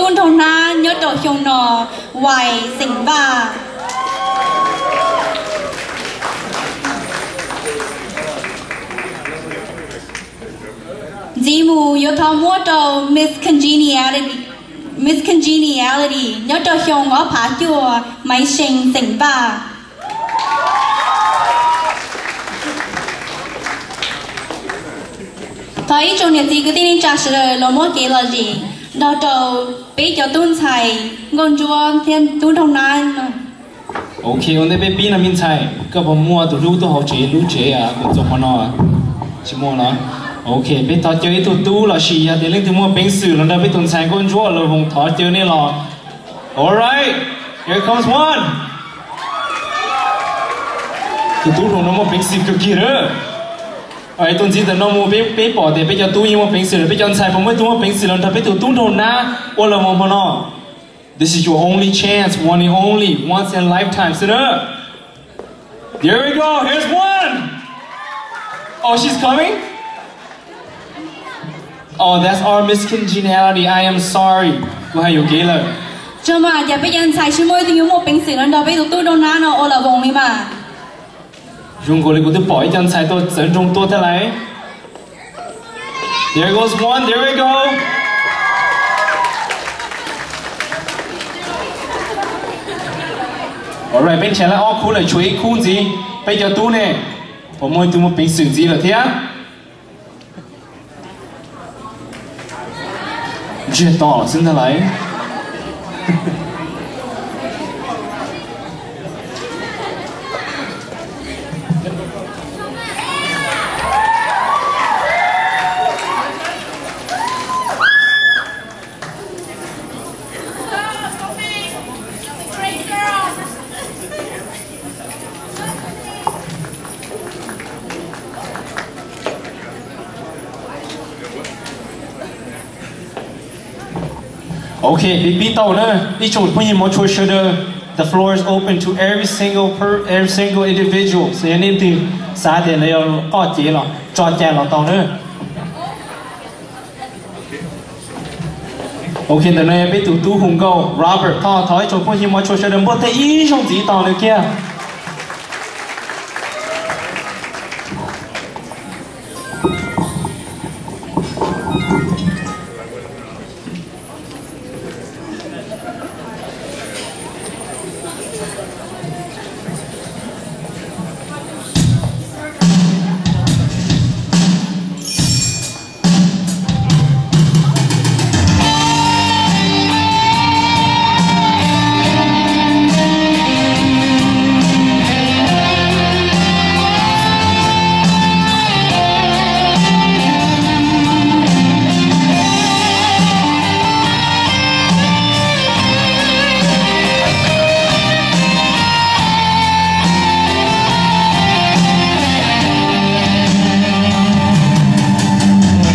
tub nraug nab nyob rau xyoo no, Wais xeem Vaj. Ntxiv mus yuav thov muab rau Miss Congeniality, Miss Congeniality nyob rau xyoo ob phav cuaj, Maiv See xeem Vaj. Thov ib tsoom niam txiv kwv tij neej tsa sawv daws los muab kev lom zem nrog rau peb cov tub ntxhais nkauj ntsuab thiab tub nraug nab no. Ok, ua ntej peb pib no me ntxhais, koj puas muaj tus hlub tuaj hauv tsev lub tsev kuv txog hmo no? Tsis muaj los? Ok, peb thov caw ib tug tub los sis yog tias leej twg muaj peev xwm los nrog peb tus ntxhais nkauj ntsuab los voos thov caw nej los. Alright, here comes one. Tus tub hluas no muaj peev xwm kawg kiag lawm. Tus ntxiv ntawm no mus peb pom tias peb cov tub yeej muaj peev xwm lawm, peb cov ntxhais puas muaj ib tug muaj peev xwm los nrog peb tus tub nraug nab ua los voos hmo no? This is your only chance, one and only, once in a lifetime. Sit up. There we go. Here's one. Oh, she's coming. Oh, that's our Miss Congeniality. I am sorry. Kuv hais yuam kev lawm. Tso mas, cas peb cov ntxhais tsis muaj ib tug yuav muaj peev xwm los nrog peb tus tub nraug nab no ua los voos li mas. Zoo nkaus li kuv twb pom ib co ntxhais tuaj txawv nroog tuaj thiab lauj. There goes one, there we go. Alright, peb nrhiav lawm ob khub lawm, tshuav ib khub ntxiv. Peb cov tub ne, puas muaj ib tug muaj peev xwm ntxiv lawm thiab? Ntsiag to xwb ntag lauj. Ok, peb pib tau na, ib tsoom phooj ywg hmov tshua sawv daws. The floor is open to every single per, every single individual. Xyov yog leej twg xav tias lawv yuav qoj cev los tso cai los tau na. Ok, ntawm no yog peb tus tub hu nkauj Robert Thoj, thov ib tsoom phooj ywg hmov tshua sawv daws npuaj tej ib zaug ntxiv tos nws kiag.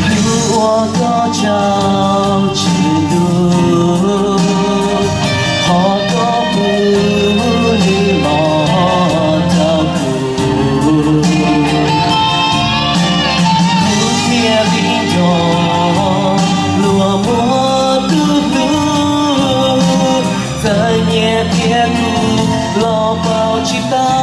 Hlub ua koj tsaug tsis ntuj, qhov koj pub nws los rau kuv. Kuv thiaj li nco luag muaj tus hlub, txawm nyiam thiab kuv los paub tsis tau.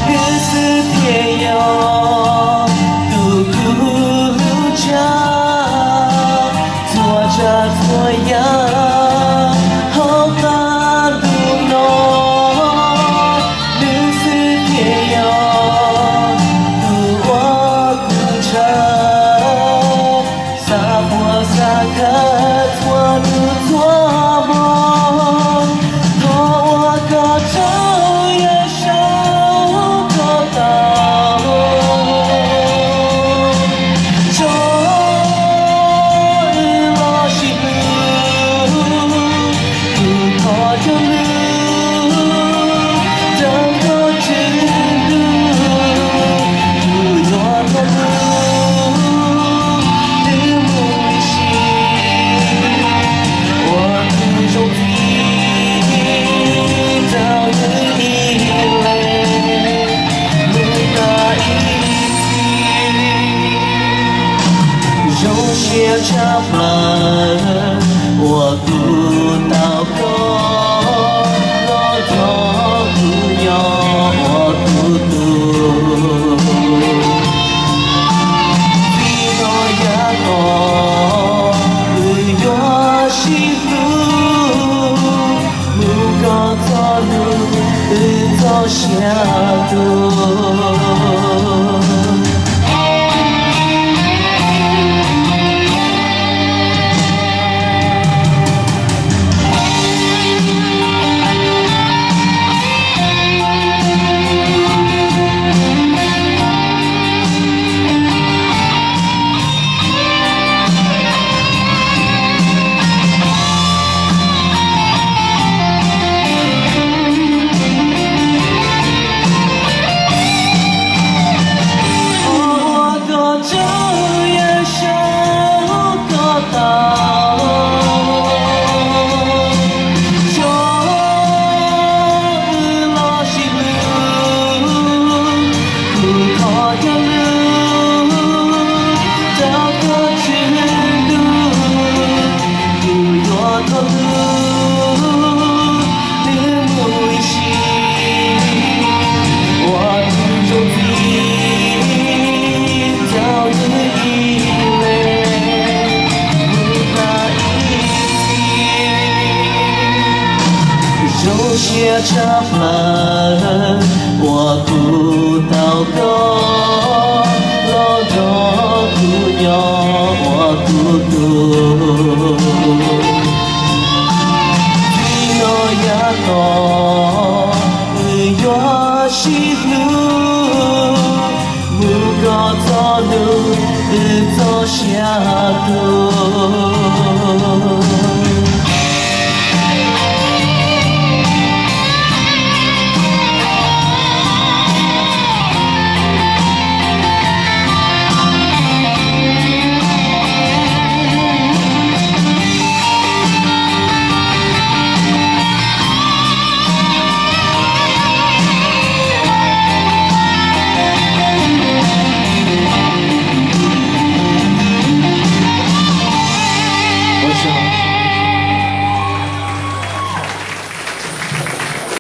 Nws xwb thiaj yog tus kuv hlub tshaj txhua tsav txhua yam hauv qab ntuj no. Nws xwb thiaj yog tus uas kuv ntshaw, xav puas xav khawv txhua hnub txhua hmo, thov ua koj tsaug yawm saub koj tau tso wb los sib hlub. Kuv thov coj lub rau koj tsis ntuj, kuv yuav thov lub twb mus ib sim ua plawv uas kuv tau koj los nrog kuv nyob ua kuv tug. Txij no yav tom wb yuav sib hlub mus kom txog hnub wb txoj sia tuag. Ua koj tsaug yawg saib koj tau, tso wb los sib hlub, kuv thov coj lub rau koj tswj ntuj, kuv yuav thov hlub nws mus ib sim, ua tus zoo txim rau nws ib leeg, mus tau ib txhis. Zoo siab tshaj plaws uas kuv tau koj los nrog kuv nyob ua kuv tug.